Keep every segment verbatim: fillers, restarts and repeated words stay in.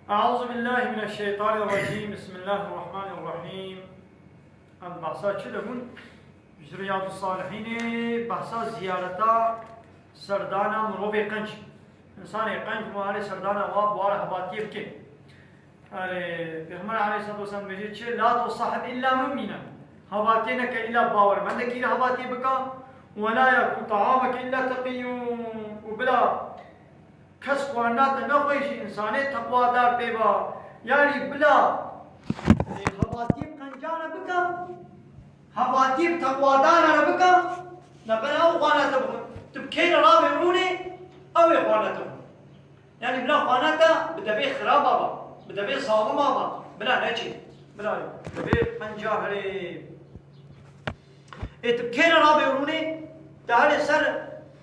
أعوذ بالله من الشيطان الرجيم. بسم الله الرحمن الرحيم. Em behsa çi dibûn? Ji Riyadus Salihînê behsa ziyareta serdana mirovê qenc. Însanê qenc, warê serdana wa, warê hebatiyê bike. Erê, Pêxember aleyhissalatu vesselam dibêje çi? "La tusahhib illa mu'minen." Hebatiyê neke îlla bawermendekî re hebatiyê bika. "Ve la yakul ta'ameke illa teqiyyun." Û bila kes xwarina te nexwe ji însanê teqwadar pê ba. Yanî bila, e, hebatiyê bi qencan re bika, hebatiyê bi teqwadaran re bika, laqel ew xwarina te bixwe. Tu bi kê re rabê rûnê, ew ê xwarina te bixwe. Yanî bila xwarina te bi devê xiraba ba, bi devê zalima ba, bila neçê. Bila devê qenca herê. Ê tu bi kê re rabê rûnê? Te herê ser,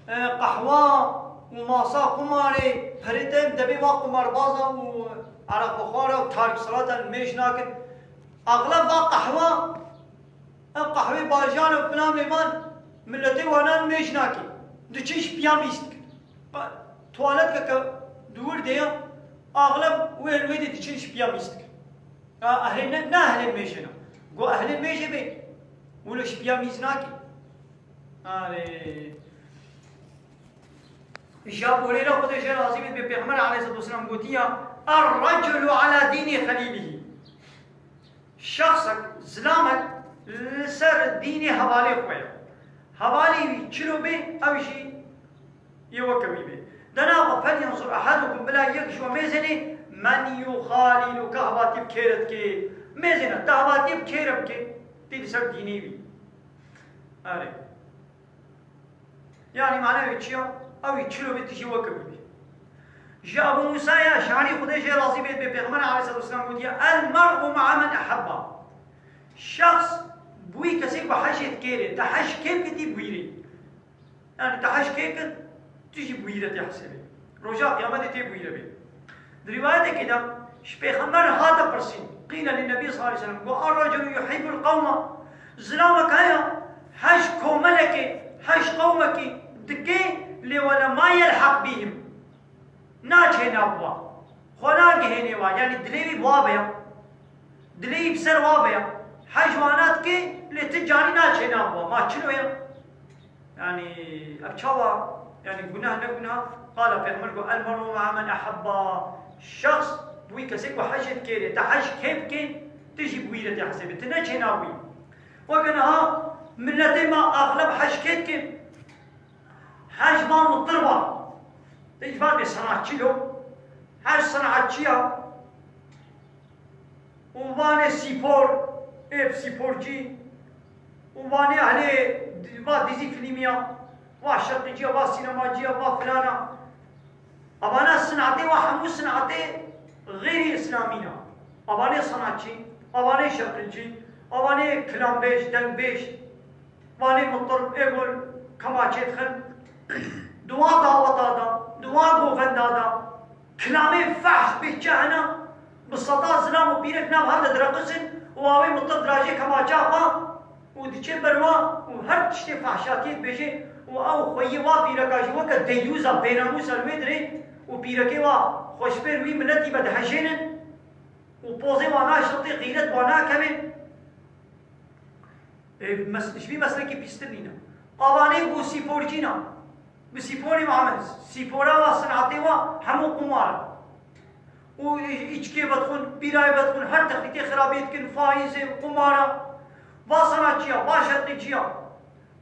e, qehwa û masa qumarê, perê te bi devê va qumarbaza û ereqbixwara û tarîk salata nimêj nakin. Axleb va qehwa, ev qehwê bajaran û filan mêvan, miletê wana nimêj nake. Diçin ji piya mîz dikin. Tuwalet ke, ke di wir de ya, axleb wê li wê de diçin ji piya mîz dikin. Ya ehlê ne, ne ehlê nimêjê ne. Go ehlê nimêjê bê. Wilo ji piya mîz nake. Arê. Ji Abu Hureyre, Xwedê jê razî bê, bê Pêxember aleyhissalatu vesselam gotiya, "Er-reculu ala dînî xelîlihî." Şexsek, zilamek li ser dînê hevalê xwe ye. Hevalê wî çilo bê, ew jî yê weke wî bê. Dena xwe, "Fel yenzur ehadukum", bila yek ji we mêzênê, "men yuxalilu", ka hevatî bi kê re dikê. Mêzêne, te hevatî bi kê re bikê, tê li ser dînê wî. Erê. Yanî mane wê çi ya? Ew ê çilo bê, tu jî weke wî bî. Ji Abu Musa ya Eş'arî, Xwedê jê razî bê, bê Pêxember aleyhissalatu vesselam gotiye, "El mer'u ma'a men ehabba." Şexs bi wî kesê ku hejê dikê re, te hej kê bikitî bûyî rê. Yanî te hej kê kir, tu jî bûyî re tê hesêbê. Roja Qiyametê tê bûyî re bê. Di rîwayetekê de ji Pêxember hate pirsîn, qîle lin-Nebî sallallahu aleyhi ve sellem, got, "Er-reculu yuhibbul qewma." Zilamek heye, hej komelekê, hej qewmekî dikê, lê wele ma yelheq bîhim. Naçê nav wa. Xwe nagihênê wa. Yanî dilê wî bi wa be ya. Dilê wî bi ser wa be ya. Hej wana dikê, lê ti carî naçê nav wa. Ma çilo ya? Yanî, ev çawa? Yanî, gunah ne gunah? Qala Pêxember got, "El mer'u ma'a men ehabba." Şexs bi wî kesê ku hejê dikê rê, te hej kê bikê, tu jî bi wî re tê hesêbê. Tu neçê nav wî. Weke niha miletê me axleb hej kê dikin? Hej van mutir van. Te jî van bê sanatçî lo. Hej sanatçî ya. Û vanê spor, ê sporcî, û vanê ehlê di-, va dizî filmî ya, va şerqîcî ya, va sînemacî ya, va filan a. Avana sinatê wa hemû sinatê xêrî îslamî ne. Avanê sanatçî, avanê şerqîcî, avanê kilambêj, dengbêj. Vanê mutir, ê gon kemaçê dixin. Di wan daweta de, di wan govenda de, kilamê fehş bê çi hene, bi seda zilam û pîrek nav hev de direqisin û awê mutir dirajê kemaça xwe û diçe ber wa û her tiştê fehşatiyê dibêje û ew xweyî wa pîreka jî weke deyyûza, bênamûsa li wê dirê û pîrekê wa xweşbêr wî miletî ve dihejênin û pozê wa naşiltê, xîret wa nakevê. Ê, mes-, ji vî meslekî pîstir nîne. Avanê ku sîporcî ne. Bi sîporê ve hemin. Sîpora wa, sinatê wa hemû qumar e. Û îçkê vedixwin, bîrayê vedixwin, her texlîtê xirabiyê dikin, faîzê, qumar e. Va sanatçiya, va şerqîciya.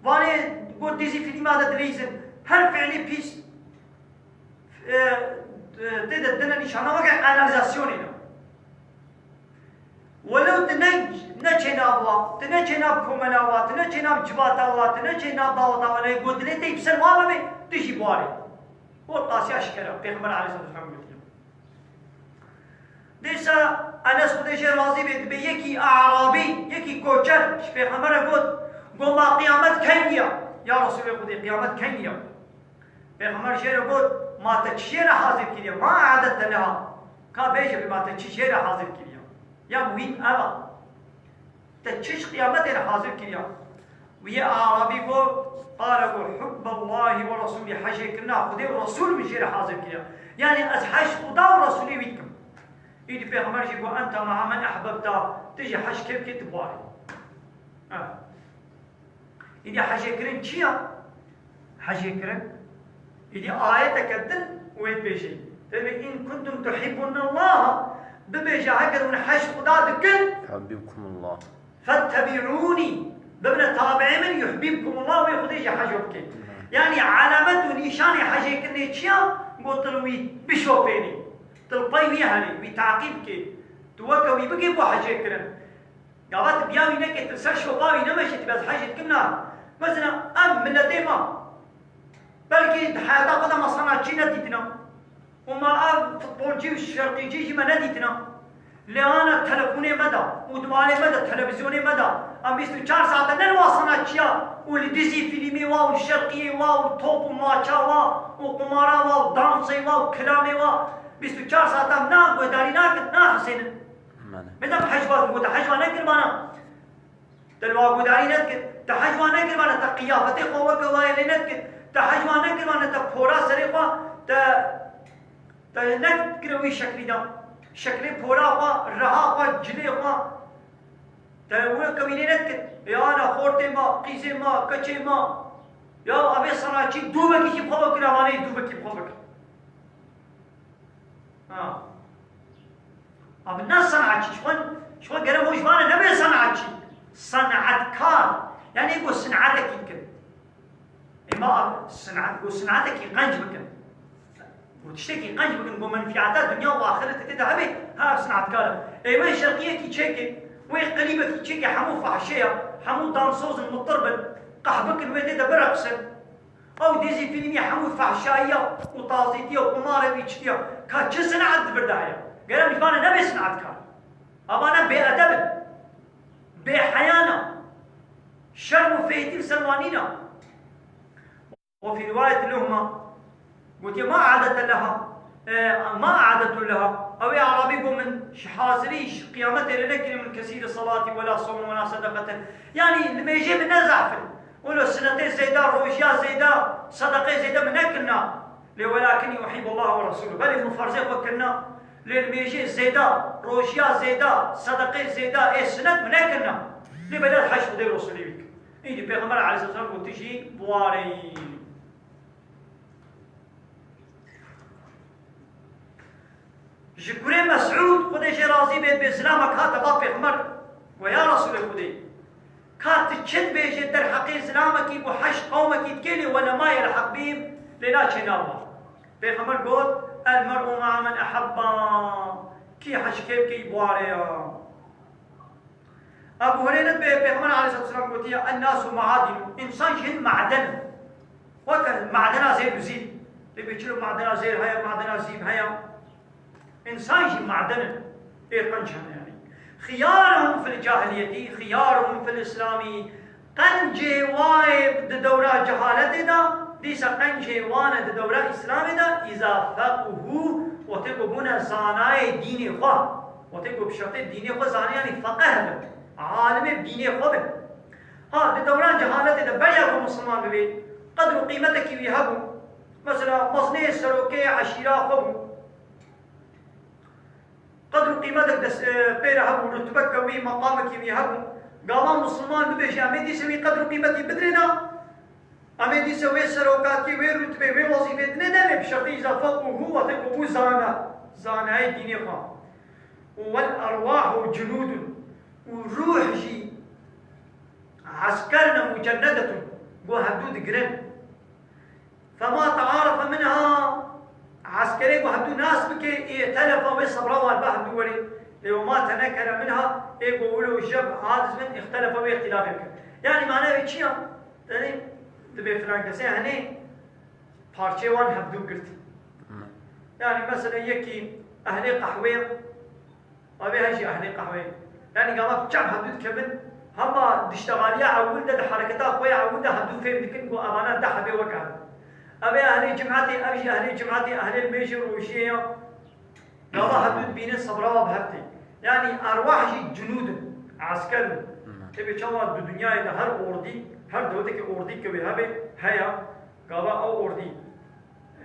Vanê ku dizî fîlma de dileyzin. Her fiilê pîs, e, e, tê de dine nîşana weke kanalizasyonê ne. Welew tu ne, neçê nav wa, tu neçê nav komela wa, tu neçê nav civata wa, tu neçê nav daweta wa, lê ku dilê te yî bi ser wa bibe, tu jî bi wa re. O qasiya şikera, Pêxember aleyhissalatu vesselam gotiye. Dîsa Enes, Xwedê jê razî bê, dibê yekî Arabî, yekî koçer ji Pêxember re got, got, "Ma qiyamet kengî ya? Ya Resûlê Xwedê, qiyamet kengî ya?" Pêxember jê re got, "Ma te çi jê re hazir kiriye? Ma e'dedte leha?" Ka bêje bê, ma te çi jê re hazir kiriye? Ya muhîm ev a. Te çi ji qiyametê re hazir kiriye? Wî yê Arabî got, qale got, "Hubballahi ve Resûlî, hejê kirina Xwedê û Resûl min jê re hazir kiriye." Yanî ez hej Xuda û Resûlê wî dikim. Îdî Pêxember jî got, "Ente ma'a men ehbebta." Tu jî hej kê bikî, tu bi wa re yî. Ha. Îdî hejê kirin çi ya? Hejê kirin. Îdî ayeteke din wê dibêje. Fêrê, "In kuntum tuhibbunallaha." Bibêje, heger hûn hej Xuda dikin, Yuhibbukumullah. "Fettebi'ûnî." Bibine tabi'ê min, "Yuhibbukumullah." Wê Xwedê jî hej we bike. Yanî alamet û nîşanê hejê kirinê çi ya? Got, tu li wî bişopênî. Tu li pey wî herî, wî teqîb bikî. Tu weke wî bikî bo hejê kirin. Gava tu biya wî nekê, tu li ser şopa wî nemeşî, tu bes hejê dikin na. Mesela em miletê me, belkî di heyata xwe de me sanatçî nedîtina. Û me ev futbolcî û şerqîcî jî me nedîtina. Lê ana telefonê me de û di malê me de, televîzyonê me de, em bîst û çar saete ne li wa sanatçiya û li dizî fîlmê wa û şerqiyê wa û top û maça wa û qumara wa û dansê wa û kilamê wa bîst û çar saete em na guhdarî nakin, nahesênin. Mane. Mêdem hej va, gote hej va nekiribana. Te li wa guhdarî nedikir. Te hej wa nekiribana, te qiyafetê xwe weke wayê lê nedikir. Te hej wa nekiribana, te pora serê xwe, te, te nekire wî şeklî de. Şeklê pora xwe, reha xwe, cilê xwe. Te weke wî lê nedikir. Ya ana xortê me, qîzê me, keçê me. Ya evê sanatçî dûvekî jî bi xwe wekir, evanê dûvekî bi xwe wekir. Ha. Abi ne sanatçî, ji xwe, ji xwe gerek o ji vane nebe sanatçî. Sanatkar. Yani êgo sinatekî dikin. Êma abi, sanat, êgo sinatekî qenc bikin. Êgo tiştekî qenc bikin, êgo menfiyata dinya û axiretê tê de hebe, ha sanatkar e. Ê wê şerqiyekî çêke, wê qelîbekî çêke, hemû fahşe ya, hemû dansoz in, mutir bin, qehbikin, wê tê de bireqsin. Ew dizî fîlmî hemû fehşayiya û tazîtiya û qumarê wî çitiya. Ka çi sinaet di vir de heye? Gere mîvane nebe sinaetkar. Avane bêedeb in. Bêheya ne. Şerm û fêtî li ser wan nîne. Ve fî rîwayet lehuma. Gotiye, "Ma a'dete leha, e, ma a'detu leha." Ew ê Arabî got, "Min ji hazirî ji qiyametê re nekiriye min kesîre salati wela sawmin wela sedaqeten." Yanî nimêjê min ne zehf in. Welo sinetê zêde, rojiya zêde, sedaqê zêde min nekirina. Lê welakin yuhibbu Allah ve Resulü. Belê min ferzê xwe kirina. Lê nimêjê zêde, rojiya zêde, sedaqê zêde, ê sinet min nekirina. Lê belê hej Xwedê Resulê wî kir. Îdî Pêxember aleyhisselam got, "Tu jî bi wa re yî." Ji kurê Mesûd, Xwedê jê razî bê, bê zilamek hate ba Pêxember, we ya Resûlê Xwedê, ka tu çi dibêjê derheqê zilamekî ku heşt qewmekî dikê lê we nema yelheq bî, lê naçê nav wa. Pêxember got, "El mer'u ma'a men ehabba." Kî heşkê bikê, bi wa re ya. Ebu Hureyre dibê Pêxember aleyhisselatu vesselam gotiye, "En-nasu ma'adin." Însan jî hin maden in. Weke madena zêr û zîv. Dibê çilo madena zêr heye, madena zîv heye. Însan jî maden in. Ê qenc hene yanî. "Xiyaruhum fil cahiliyeti, xiyaruhum fil islami." Qencê wayê di dewra cehaletê de, dîsa qencê wan e di dewra Îslamê de, îza feqhu, wextê ku bûne zanayê dînê xwe. Wextê ku bi şertê dînê xwe zanî, yanî feqih bin, alimê dînê xwe bin. Ha, di dewran cehaletê de beriya ku misilman bibê, qedr û qîmetekî wî hebû. Mesela mezinê serokê eşîra xwe bû. Qedr û qîmetek dest, e, pê re hebû, rutbeke wî, meqamekî wî hebû. Gava misilman bibêje, em ê dîsa wî qedr û qîmetî bidrêna. Em ê dîsa wê serokatiyê, wê rutbê, wê wezîfê dinêde, lê bi şertê îza feqûhû, wextê ku bû zana, zanayê dînê xwe. Û wel erwâhu cunûdun. Û ruh jî esker ne, mucennedetun. Got hevdû digirin. Fema te'arefe minha, eskerê ku hevdû nas bike, î'telefe, wê sebra wan ba hevdû werê. Lê wema tenekere minha, ê ku wilo jeb aciz bin, îxtelefe, wê îxtilafê bike. Yanî mana wê çi ya? Tenê dibê filan kesê henê parçeyê wan hevdû girt. Yanî mesela yekî ehlê qehwê ye, Ev ê hejî ehlê qehweyê. Yanî gava çav hevdû dikevin, hema di ştexaliya ewil de, di hereketa xwe ya ewil de hevdû fêm dikin ku evana deh hebê weke hev in. Ev ê ehlê cimetê, ev jî ehlê cimetê, ehlê mêjê rojiyê ya. Gava hevdû dibînin sebra wa bi hev tê. Yanî erwah jî cunûd in, esker in. Tê bê çawa di dinyayê de her ordî, her dewletekê ordî ke wê hebe, heye, gava ew ordî.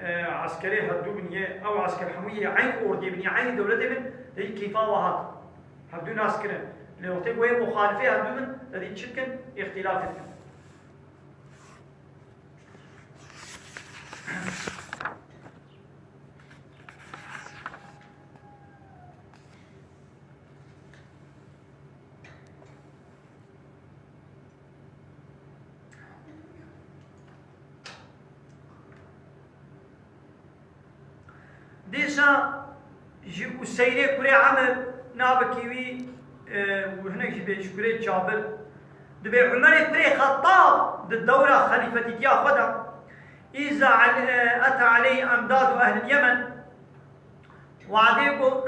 E, eskerê hevdû bin yê, ew esker hemû yê eyn ordiyê bin, yê eyn dewletê bin, te dî keyfa wa hat. Hevdû nas kirin. Lê wextê ku yê muxalifê hevdû bin, te dî çi dikin? Îxtîlafê dikin. Dîsa ji Useyrê kurê Emir, navekî wî, e, û hinek jî bê ji kurê Cabir. Dibê Umerê kurê Xettab di dewra xelîfetîtiya xwe de, îza el-, e, eta aleyh emdadu ehlil Yemen, Wadê ku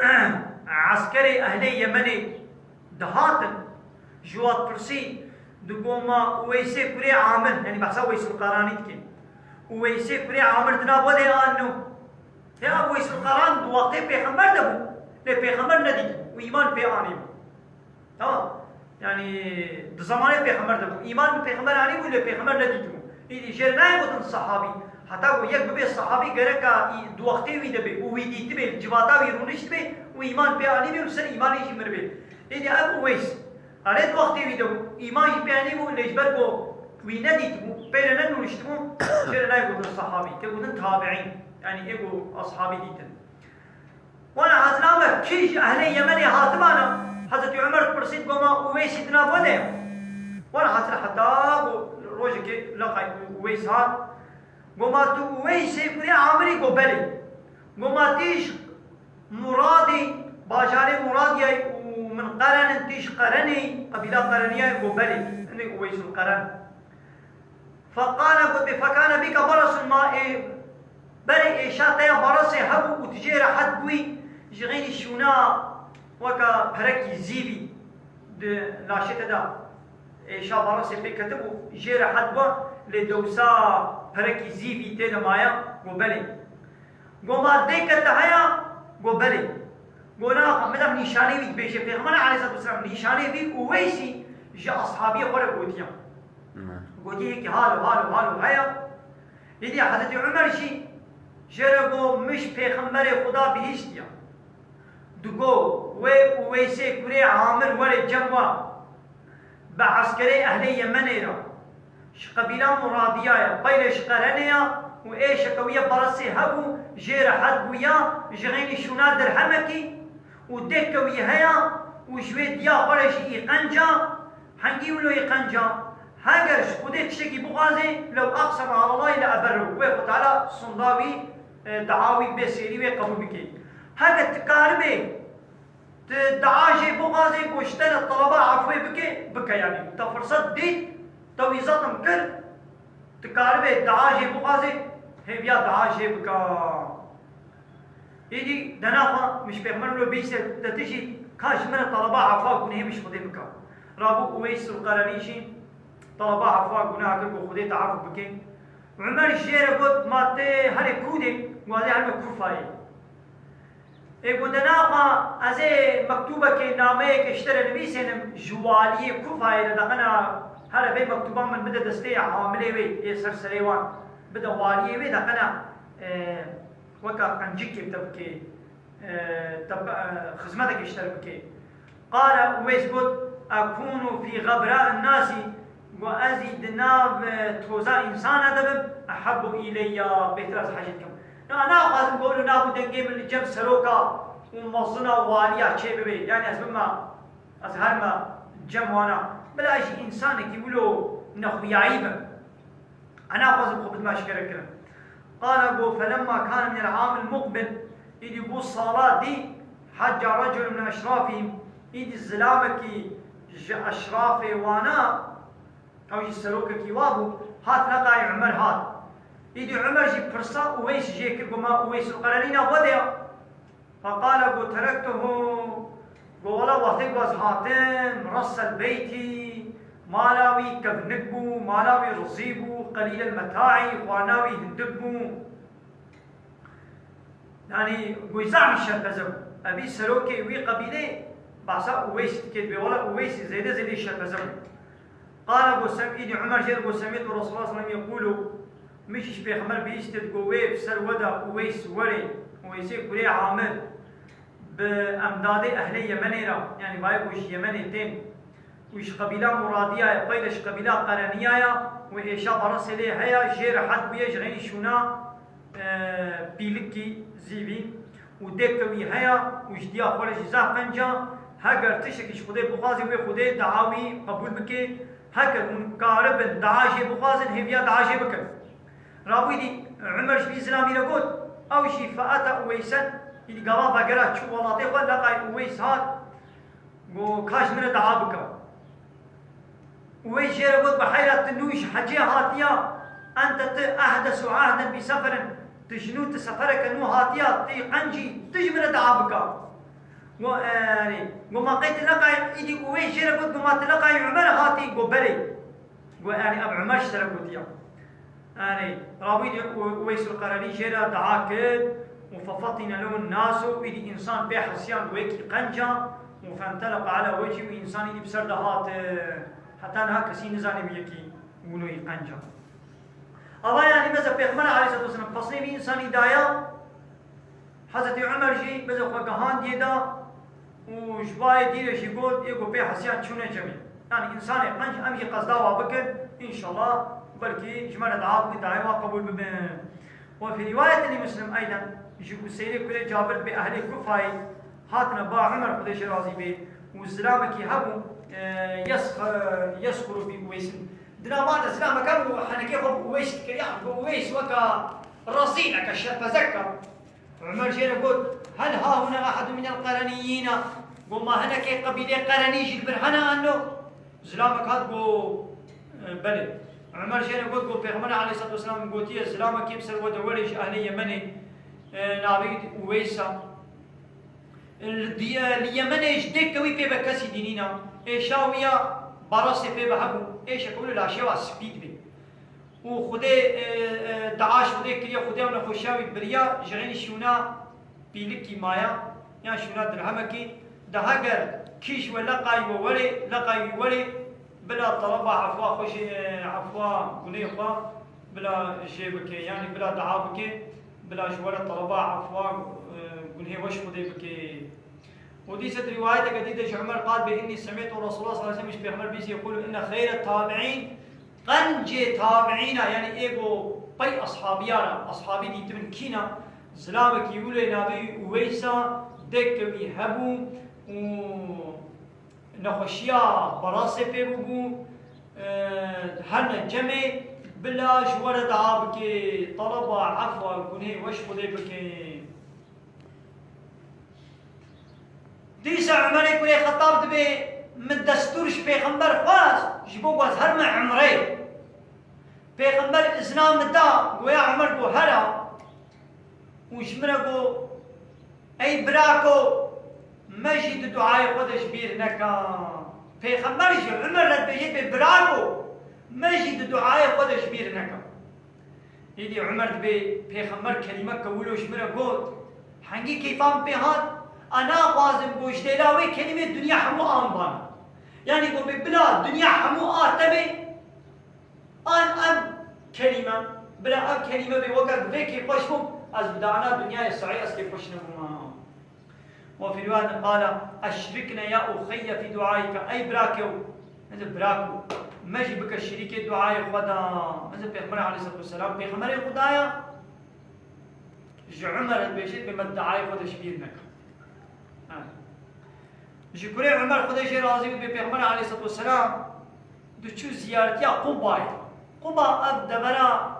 eskerê ehlê Yemenê dihatin, ji wa dipirsî, digo ma Uweysê kurê Amir, yanî behsa Weysul Qaranî dike. Uweysê kurê Amir di nav we de an no. Ya Weysul Qaran di wextê pêxember de bû, lê pêxember nedît û îman pê anî bû. Tamam. Yani di zamanê pêxember de bû. Îman bi pêxember anî bû, lê pêxember nedîtibû. Îdî jê nayê gotin sahabî. Heta ku yek bibe sahabî gereka î-, di wextê wî de be û wî dîtibê, li civata wî rûniştibê û îman pê anîbê û ser îmanê jî miribê. Îdî ev Uweys. Erê di wextê wî de bû. Îman jî pê anîbû, lê ji ber ku wî nedîtibû, pê re nenûniştibû, jê re nayê gotin sahabî. Tê gotin tabiîn. Yani ê ku ashabî dîtin. Wana hatina me, kî ji ehlê Yemenê hatibana? Hezretî Umer dipirsî, digo ma Uweysî di nav we de ye. Wana hatina heta ku rojekê leqay Uweys hat. Go ma tu Uweysê kurê Amirî? Go belê. Go ma tî ji Muradî, bajarê Muradiyayê û min Qeren in, tî ji Qerenî, qebîla Qereniyayê? Go belê. Hindê Uweysul Qeren. Feqale, gotê, fekane bîke beresun, ma ê berê êşa te ya beresê hebû û tu jê rehet bûyî, ji xeynî şûna weke perekî zîvî di laşê te de êşa beresê pê ketibû, jê rehet bû, lê dewsa perekî zîvî tê de maye? Go belê. Go ma dêke te heye? Go belê. Go na, me de nîşanê wî dibêje, Pêxember aleyhisselatu vesselam nîşanê vî Uweysî ji ashabiyê xwe re gotiye. Gotî yekî halo, halo, halo heye. Îdî Hezretî Umer jî jê re got, min ji Pêxemberê Xuda bihîstiye. Digo, wê Uweysê kurê Amir were cem we. Bi eskerê ehlê Yemenê re. Ji qebîla Muradiya ye, qeyle ji Qerenê ye û êşeke wî ye beresê hebû, jê rehet bûya, ji xeynî şûna dirhemekî û dêke wî heye û ji wê diya xwe re jî îqenca, Hengî wilo yê qenca, heger ji Xwedê tiştekî bixwazê, lew aqseme alalahî le eberrehu, wê Xwe Teala sonda wî, e, dua wî bê sêrî wê qebûl bike. Heger tu karibê, tu dua jê bixwazê, ku ji te re teleba efwê bike, bike yanî. Te firset dît, te wî zetim kir, tu karibê dua jê bixwazê, hêviya dua jê bike. Êdî dena xwe min ji Pêxember wilo bihîstiye, te tu jî ka ji min re teleba efwa gunehê min ji Xwedê bike. Rabû Uweysul Qerenî jî teleba efwa guneha kir, got Xwedê te efw bike. Umer jê re got, ma tê herê kû de? Got ez ê herime Kûfayê. Ê got dena xwe ez ê mektûbekê, nameyekê ji te re nivîsênim, ji waliyê Kûfayê re deqena, here vê mektûba min bide destê amilê wê, ê ser serê wan, bide waliyê wê, deqena, e, Weka qencikê te bikê, e, te, e, xizmetekê ji te re bikê. Qale Uweys got, ekûnu fî xebra'in nasî, got, ez î di nav, e, toza însana de bim, ehebbu îleyya, bêhtir ez hecî dikim. Na, naxwazim ku wilo nav û dengê min li cem seroka û mezina û waliya çê bibe. Yanî ez bime, ez herime cem wana. Bila ez jî însanekî wilo nexuyayî bim. Ez naxwazim xwe bidime eşkere kirin. Qale got, felemma kane minel amil muqbil, îdî bû sala dî, hecca reculun min eşrafihim, îdî zilamekî ji eşrafê wana, ew jî serokekî wa bû, hat leqay Umer hat. Îdî Umer jî pirsa Uweys jê kir, got, ma Uweysul Qerenî nav we de ya? Feqale got, terektuhu, got, wela wextê ku ez hatim, ressel beyti, mala wî kevnik bû, mala wî rizî bû, qelîlel metaî, xwarina wî hindik bû. Yanî, got, zehmî şerpeze bû. Evî serokê wî qebîlê behsa Uweys dike, dibê, wela Uweysî zêde zêde şerpeze bû. Qale got, sem-, îdî Umer jê re got, semîtu Resulullah sallallahu aleyhi ve sellem yekulu, Min jî ji Pêxember bihîst, got, wê bi ser we de Uweys were, Uweysê kurê Amir, bi emdadê ehlê Yemenê re, yanî vayê ku ji Yemenê tên, û ji qebîla Muradiya ye, pey de ji qebîla Qereniya ye, û êşa Barasê lê heye, jê rehet bûye, ji xeynî şûna, e, Pîlikî zîvî, û dêke wî heye, û ji diya xwe re jî zaf qenc e, heger tiştekî ji Xwedê bixwazî, wê Xwedê dua wî qebûl bike, heger hûn karibin dua jê bixwazin, hêviya dua jê bikin. Rabûyî dî Umer ji vî zilamî re got, ew jî feeta Uweysen, îdî gava vegera çû welatê xwe, leqay Uweys hat, got, ka ji min re dua bike. Uweys jê re got, bi heyra tu nû ji hecê hatiya, ente tu ehdesu ahden bi seferin, tu ji nû tu sefereke nû hatiya, tu qencî, tu ji min re dua bike. Got, erê. Got, ma qey tu leqay, îdî Uweys jê re got, got, ma tu leqay Umer hatî? Got, belê. Got, erê, ev Umer ji te re gotiya. Erê, rabûyî dî Uweysul Qerenî jê re dua kir, û fefatîne lehu nasu, û îdî însan pê hesiyan, got, yekî qenca, û fenteleqa ala wecî, û însan îdî bi ser de hat, heta niha kesî nizanî bi yekî wilo yî qenca. Ava yanî meze Pêxember aleyhisselatu vesselam pesnê vî însanî daya, Hezretî Umer jî meze xwe gihandiye da û ji vayê dîrê jî got, ê ku pê hesiyan çûne cemê. Yanî însanê qenc em jî qezda wa bikin, înşallah belkî ji me re dua bikin, dayê wa qebûl bibin. Ve fî rîwayetî li Muslim eyden, ji Useyrê kurê Cabir bi ehlê Kufayê hatine ba Umer, Xwedê jê razî bê, û zilamekî hebû, e, yesk-, yesxuru bi Uweysin. Di nava de zilamek hebû, henekê xwe bi Uweys dikiriya, bi Uweys weka rezîleke, şerpezeke. Umer jê re got, hel hahuna ehedun minel qereniyîna? Got, ma hinekê qebîlê Qerenî jî li vir hene anno? Zilamek hat got, e, belê. Umer jê re got, got, Pêxember aleyhisselatu vesselam gotiye, zilamekê bi ser we de were ji ehlê Yemenê, e, navê wî Uweysa. Li diye-, li Yemenê ji dêke wî pê ve kesî dînîna. Êşa wî ya barasê pê ve hebû. Êşeke wilo laşê wa spî dibê. Û Xwedê, e, e, dua ji Xwedê kiriye, Xwedê ew nexweşiya wî biriya, ji xeynî şûna Pîlikî maya, yan şûna dirhemekî, de heger kî ji we leqayî we werê, leqayî wî werê, bila teleba efwa xwe jê, e, efwa gunê xwe, bila jê bike, yanî bila dua bike, bila ji we re teleba efwa, e, gunhê we ji Xwedê bike. Û dîsa di rîwayeteke dî de ji Umer qal bê, "Innî semîtu Resulullah sallallahu aleyhi ve sellem", ji Pêxember bîst yekulu, "Inne xeyre tabi'în", qencê tabi'îna, yanî ê go pey ashabiya re, ashabî dîtibin kîna, zilamekî wilo navê wî Uweysa, dêke wî hebû û nexweşiya barasê pê bûbû, e, herne cemê, bila ji we re dua bike, teleba efwa gunê we ji Xwedê bike. Dîsa Umerê kurê Xetab dibê, min destûr ji Pêxember xwest, ji bo ku ez herime Umreyê. Pêxember izna min da, goya Umer got, hera, û ji min re got, ey birako, me jî di duayê xwe de ji bîr neka. Pêxember ji Umer re dibêje, bê birako, me jî di duayê xwe de ji bîr neka. Êdî Umer dibê, Pêxember kelîmeke wilo ji min re got, hengî keyfa min pê hat, a naxwazim ku ji dêla wê kelîmê dinya hemû an ban. Yanî ku bê bila dinya hemû a te bê, an ev kelîme, bila ev kelîme bê weke vê kêfxweş bûm, ez bi dana dinyayê saî ez kêfxweş nebûma. Ve fî rîwayetin qala, "Eşrikne ya uxeyye fî duayike." Ey birakê û, meze birako, me jî bike şirîkê duayê xwe de. Meze Pêxember aleyhisselatu vesselam, Pêxemberê Xuda ya, ji Umer dibêje, bê me duayê xwe de ji bîr neke. Ha. Ji kurê Umer, Xwedê jê razî bû, bê Pêxember aleyhisselatu vesselam diçû ziyaretiya Qubayê. Quba ev devera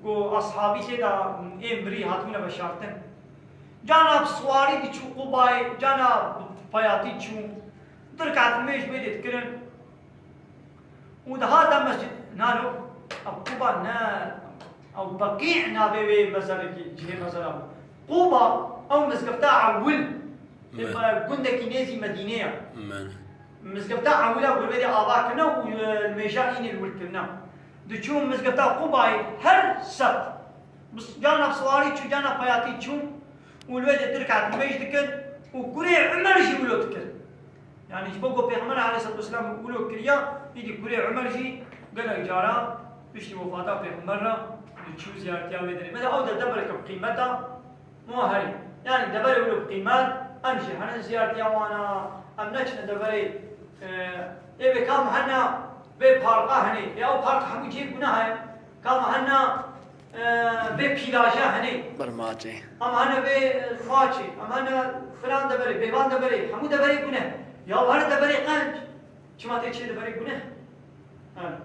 ku ashabî tê de ê mirî hatibûne veşartin. Cana bi siwarî diçû Qubayê, cana bi peyatî diçû. Du rekat nimêj wê dê dikirin. Û dihata mescid, nalo, ev Quba ne, ew Beqî navê wê mezerekî, cihê mezera bû. Quba, ew mizgefta ewil, Min. Gundekî nêzî Medînê ye. Min. Mizgefta ewil e, wê dê ava kirine û, e, nimêja înê li wir kirine. Diçûn mizgefta Qubayê her seft. Bis-, cana siwarî çû, cana peyatî çû û li wê dê du rekat nimêj dikir û kurê Umer jî wilo dikir. Yanî ji bo ku Pêxember aleyhisselatu vesselam wilo kiriya, îdî kurê Umer jî gelek cara piştî wefata Pêxember re Çû ziyaretiya wê derê. Mesela ew de devereke bi qîmet e, ma herî. Yani deverê wilo bi qîmet, em jî herin ziyaretiya wan a, em neçine deverê, e, ê vê kam hene, vê parka hene. Ya ew park hemû cihê guneh e. Kam hene, e, vê pîlaja hene. Bermaçê. Em hene vê, e, maçê. Em hene filan deverê, bêvan deverê. Hemû deverê guneh. Ya her deverê qenc. Çima tê çê deverê guneh? Evet.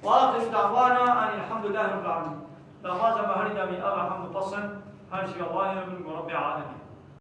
وآخر دعوانا أن الحمد لله رب العالمين. Daxwaza me herî dawî ev e, hemd û pesn her jî Allahê bin ku Rebbê Alemîn.